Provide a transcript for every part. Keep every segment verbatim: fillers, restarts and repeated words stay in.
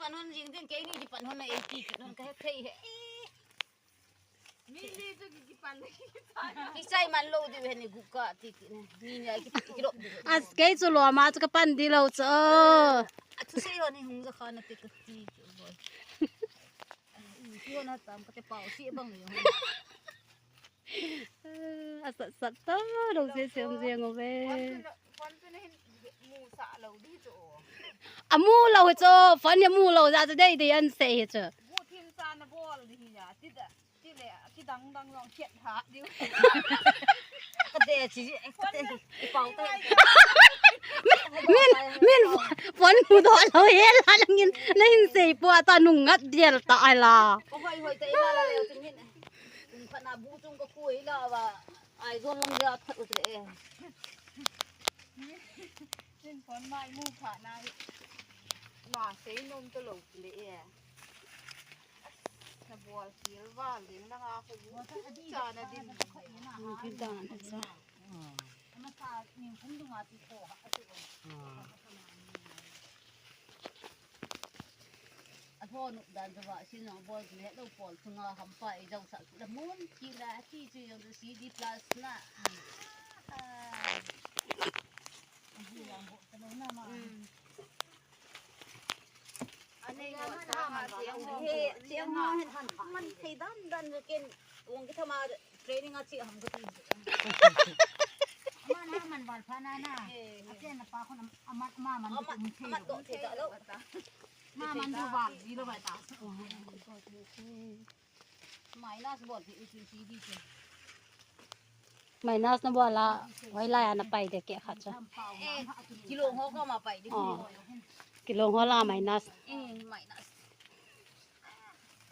Pan hon jing ding, keini di pan hon na eighty, pan hon ka he thei he. Mili chu ki, ki pan, ki pan. Kichai man lou di he ni guka ti ki ne. Ni ni ki, ki lo. As kei chu lo ma chu ka pan di lou chu. A chu sei ho ni hung ja kha na te ka ti chu boy. Ti ho na tam ka te pau si bang yo. A sat sat to, lo se se hung jeng o ve. Phone chu na, phone chu na hin mu sa lou di chu. A mu lou chu, phone a mu lou ja chu dei dei an sei hi chu. Bu thim sa na bol di hi ya, ti da, ti le, ti dang dang long chet ha di. Ka de chi, ka de, i pau ta. Min, min, phone mu do lou he la ngin, na hin sei po ta nung ngat dial ta ai la. Ko hoi hoi ta i la la le chu min. Kum khat na bu chung ka khui la va. Ai zon lam ja that u tre. Nin kon mai mu pha na. Na sei nom to lo le e. Na bol kil val ding na nga ko bu. Cha na din. Ki dan cha. Ama sa ning kum dunga ti ko ha. A thon u dan jawah sin jong bol kile lou pol chunga hampa ei jao sah kit la mun kila ti chu jong C D plus na. Anei ho sa ma siang ho. He, siang ho hen han man thei dan dan ken wong ki thama training a chi ham ka ti. Ama na man val pha na na. He, he. Achen na pa khon ama, ama man ama, tum thei ama lo. To thei ta lo. Ma man du val ji lo bai ta. Minus bol pi u chu si di chu. Minus na bol la, hoi la ya na pai de ke khat chu. Eh, kilo ho ko ma pai de. Oh. Kilo ho la minus. Eh, minus.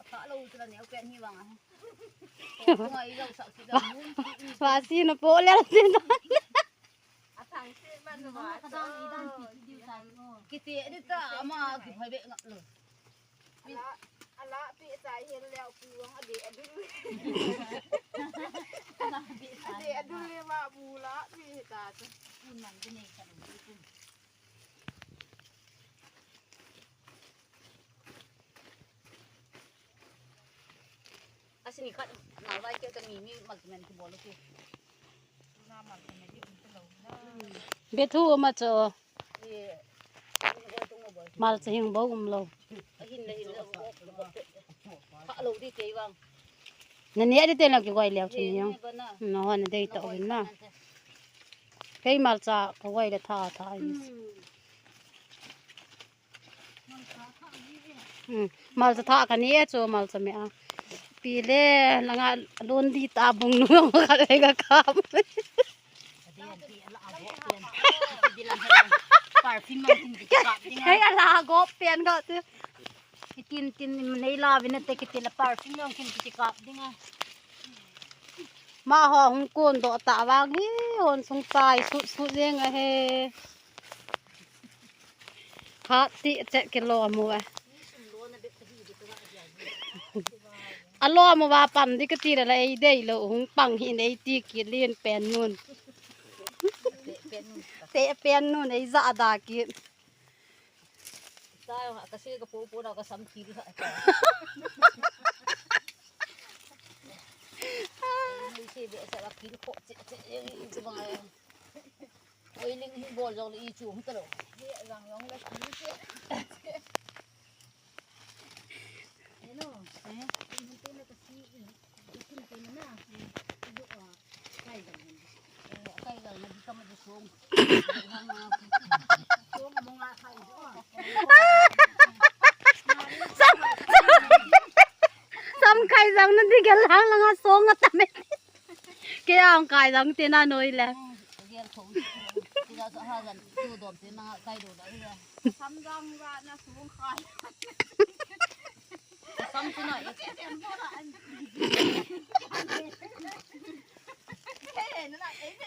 Apa lo chu la neo pen hi wang a. Ko ngai lo sa ki da mun. Wa si na po le si na. Kiti edit ta ama ki phai be ngap lo. Ala, ala pi chai hel leo pu ang ade adul. Ade adul le ma bu la pi ta. Kun man de nei ka lo. Asini khat na vai ke ta mi mi mal men ki bol ke. Bethu ma cho. Mal cha hing bo um lo. Nani adi te na ki goi leo chun hiang. Na hon dei to in na. Kei mal cha ka goi le tha tha in. Hmm. Mal cha tha ka ni e chu mal cha me a. Pi le langa lon di ta bung nu ka le ka kam. Perfume mang kin ki kap ding a. Hei ala go pen go tu. Tin tin nei la vin te ki ti la perfume mang kin ki kap ding a. Ma ho hung kun do ta vang hi hon sung tai sut sut jeng a he. Khat ti chet kilo mu a. Alo mu va pam di kati la ei dei lo hung pang hi nei ti ki lin pen nun. Te pen nun ei ja da ki. Ka, ka si ka po po na ka sam ki. Ni si be sa la ki ko che che. Oi, ling hi bol jong le i chu hung ta lo. Hi rang jong le ki che. Hello. Eh? Hin tu na ka si i. Ka kin te na. Ibu a. Kai jong. Kai jong na di ka ma di song. Song mo nga kai jong. Sam, sam kai jong na di ka lang lang a song a ta me. Kei a hung kai jang te na noi le. Gel thong. Ti la sa ha jan tu dom te na kai do la. Sam jang ra na sung khai. Sam tu na. He, na na, eh, eh.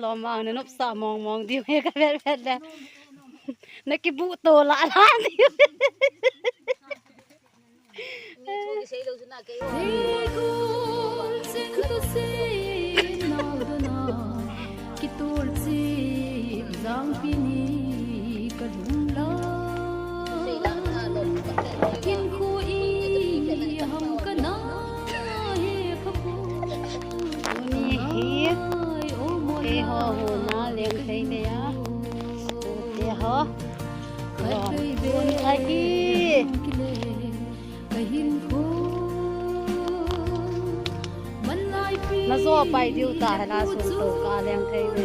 Lom vang na nopsa mong mong diu he ka vet vet le. Na kibu to la la diu. Kitur chi jang pini ka lung la. Kin khu i ham ka na he kha pu. Tuni hi keiho hona leng thei le a. Keiho. Lom. Tuni ahi. Na zo pai diu ta hela sun to ka leng thei le.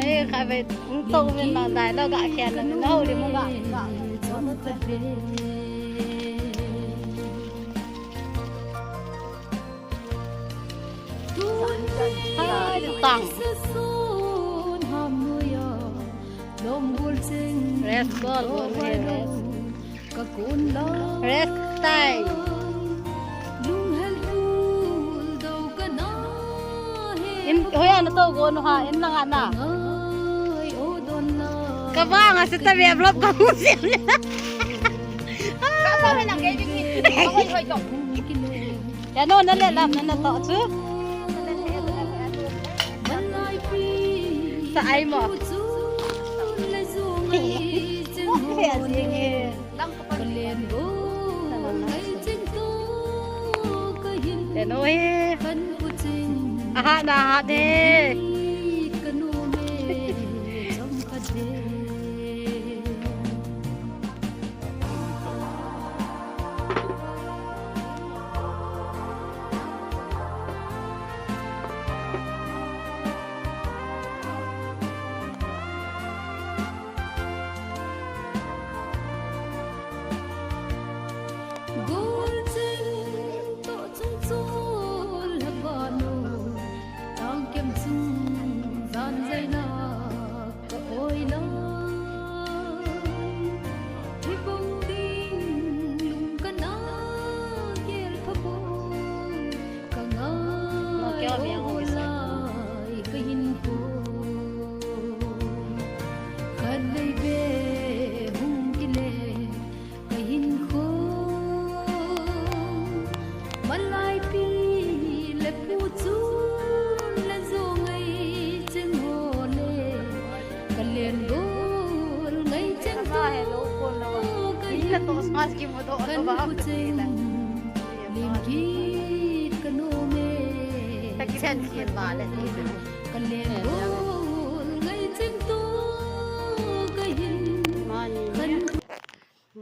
Hey, kha ve, to min mang dai lo ga khen na ho di mo ga ga. Hai, tang. Rest, go, go, rest. Rest time. In, hoiya na to go no ha, in lang ana. Ka vang a seta ve vlog ka mu sim. Ka sa na ke ni. Hoi hoi to. Ya no na le lam na na to chu. Sa ai mo. Ya jing e. Te no he. Aha na ha de.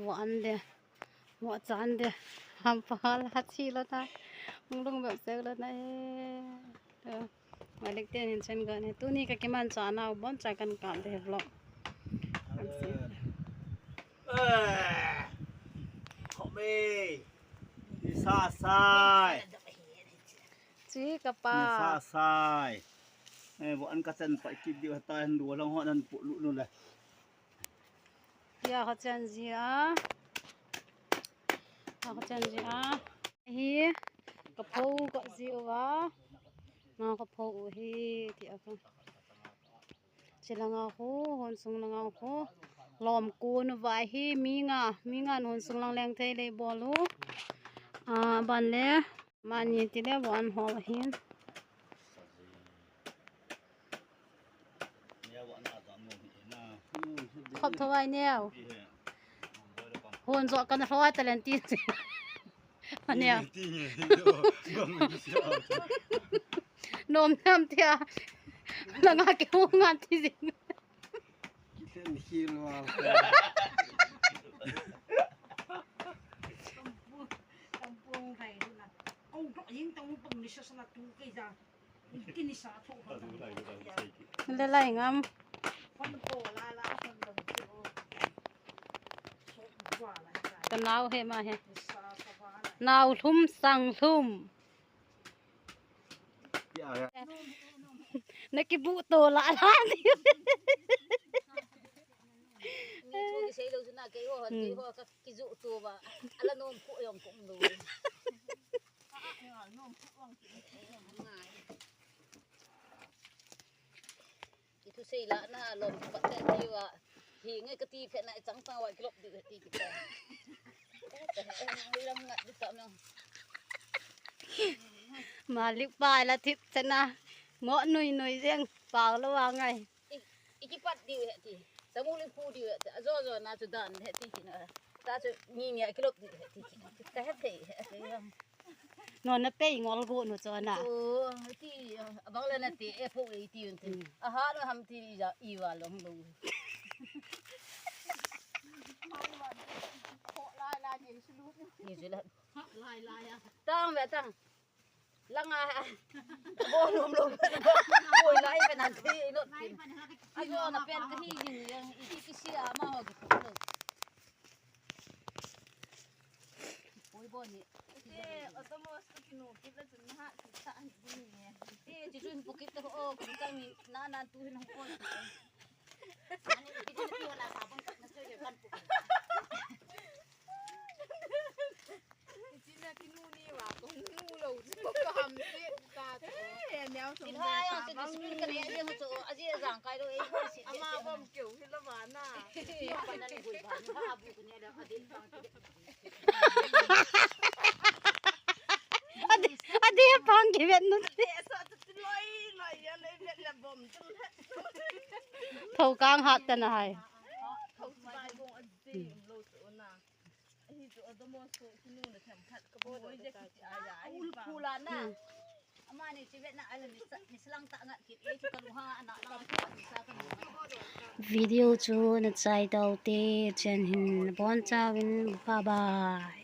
Vo an de, vo chan de, ham pa hal hat chi lo ta, mung lung bep sek lo na e. Malik te hin chen ga ne, tuni ka kiman cha na, bon cha kan kap de vlog. Khomi, ni sa sai. Chi ka pa. Ni sa sai. Eh, vo an ka chen pa kit diu ta hin du lang ho nan pu lu nu le. Tia ka chen ji a. Ka chen ji a. Hi ka pho ka ji u a. Na ka pho u hi tia ka. Chi langa khu, hon sung langa khu. Lom kun vai hi mi nga, mi nga hon sung lang leng thei le bol u. A, ban le. Mani ti le vo an hol hin. Khop tho ai neo. Hon jo kan ro ai talent ti. Aneo. Nom nam tia. Langa ke hu ngan ti jing. Kitlen hi lo a. Kampung, kampung hai duna. Kau dok jing tang pung ni sa sa na tu kai ja. Kini sa tho. Le lai ngam. Kon ko la la kon dong tu. So wa la ja. Ka nau he ma he. Ni sa sa wa la. Nau lhum sang lhum. Na kibu to la la. Thu kisei lou chu na, keiho, hmm, keiho ka kijuh to ba. Ala nom ko yong ko lo. Ithu sei la na lom pat te ti wa. Hi nge kati phe na chang chang wa kilop di ti kita. Ram ngat di ta no. Malik pa la thip chana. Ngo nui nui jeng pau lo wa ngai. I, ikipat diu he ti. Samu li phu diu he ti. Ajo jo na chu dan he ti kina. Ta chu ni ni akilop diu he ti kina. Ka he thei he ti. No na pei ngol go no cho na. Chu ti abang le na ti e phu e ti un ti. Hmm. Aha lo ham ti ja i wa long long. Ni chu la. Lai lai a. Tang ve tang. Langa ha. Bo lum lum. Boi lai pe nan thi inot kin. Ajo na pen ka hi jing yang i ki si a ma ho ki lo. Boi bo ni. Te, otomos ko kinu kit la chun ha ki ta ni bu ni. Te, chi chun pu kit to o, kun ka ni na nan tu hin hong ko. Ani ki ti na ti ho la sa bang na so ye kan pu. China kinu ni wa, kong nu lo, ko ka ham se ta to. Eh, neo so. Kin ha ya se discipline ka ne, aje ho cho, aje jang kai lo, eh, si. Ama bom keu hi la wa na. Ni pa na ni gui ba, ni ha bu ko ne la, ade pang ki. Ade, ade pang ki vet nu. Te sa tu loi, loi ya le vet la bom tu. Thau kang hat ta na hai. Thau bai gong aje lo so na. Video chu na chai tau te, chen hin bon chauvin, bye bye.